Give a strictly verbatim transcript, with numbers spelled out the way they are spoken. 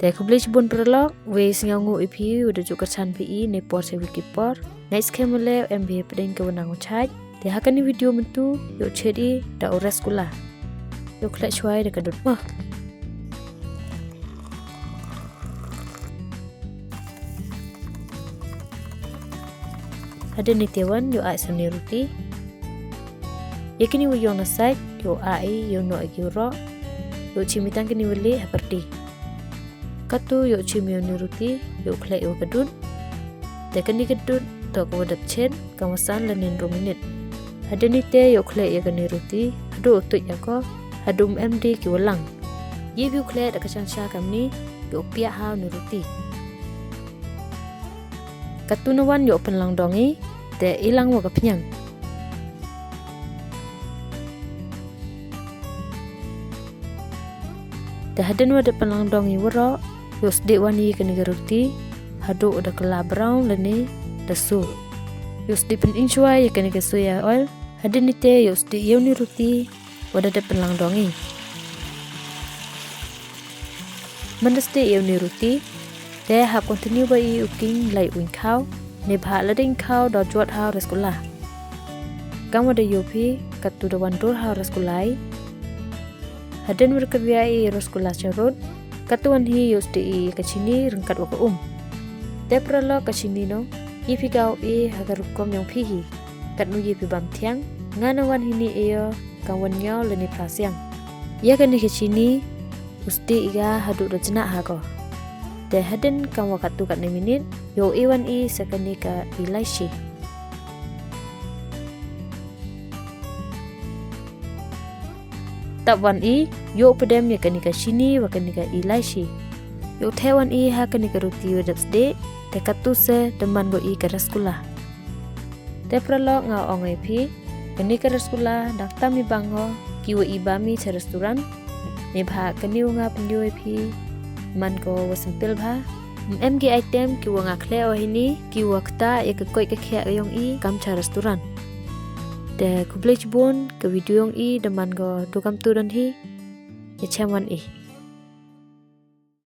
Te khublei shibun paralok, wei sngewnguh ïa phi, wa da ju kyrchan phi i, ne por sha wei ki por. Ngai skhem u leh, em phi pdeng ka wa nang u chait. Te ha kani video myntu, ïoh chet i, da u rest kula. Ïoh khleh shwai da ka dud mo. Hadien ite wan, ïoh ai sa ni ruti. Ïa kini wa ïong na sait, ïoh ai, ïoh noh ïa ki u roh. Ïoh chim i tang kini wa leh ha pyrdi. Katu ïoh chim ïa u ni ruti, ïoh khleh ïa u ka dud. Te kani ka dud, to ka wa dap chet, ka wa san lane hynriew minit. Hadien ite ïoh khleh ïa kani ruti, haduh u tuid ïa ko, haduh em di ki wa lang. Ïa phi u khleh da ka shansha kamni, ïoh piah ha u ni ruti. Katu na wan ïoh pynlang dong i, te i lang wa ka pynïang. Te hadien wa da pynlang dong i waroh, ïoh sdih wan i kani ka ruti, haduh da ka la brown lane da su. Ïoh sdih pyn-ing shwai ïa kani ka soya oil, hadien ite ïoh sdih ïa u ni ruti, wa da da pynlang dong i. Mynda sdih ïa u ni ruti, te hap continue ba i u king lai u ing khaw, ne bha la ding khaw da jot ha u rest kula. Kam wa da ïoh phi, katu da wan dur ha u rest kula i. Hadien wa da kyrwiah i rest kula sharud, katu wan hi ïoh sdih i ka chini ryngkat wa ka um. Te paralok ka chini no, i phi gaw i ha ka rukom ïong phi hi. Katnu ïa phi bam thiang, nga na wan hi ni ïoh, ka wan ïaw lane phra siang. Ïa kani ka chini, u sdih i ga haduh da jnah ha ko. Te hadien kam wa katu katne minit, ïoh i wan i sa kani ka ilaishi. Tap wan i, ïoh pdem ïa kani ka chini wa kani ka ilaishi. Ïoh theh wan i ha kani ka ruti wa dap sdih, te katu se da man go i ka rest kula. Te paralok nga ong ïa phi, kani ka rest kula, dang tam i bang ho, ki wa i bam i cha restaurant. Ne bha kani wa nga pynïoh ïa phi, man ko wa simple bha. Em ki item ki wa nga khleh o hi ni, ki wa kta ïa ka koit ka khiah ka ïong i, kam cha restaurant. Te khublei shibun, ka video ïong i, da man ko tu kam tu don hi, ïa chem wan i.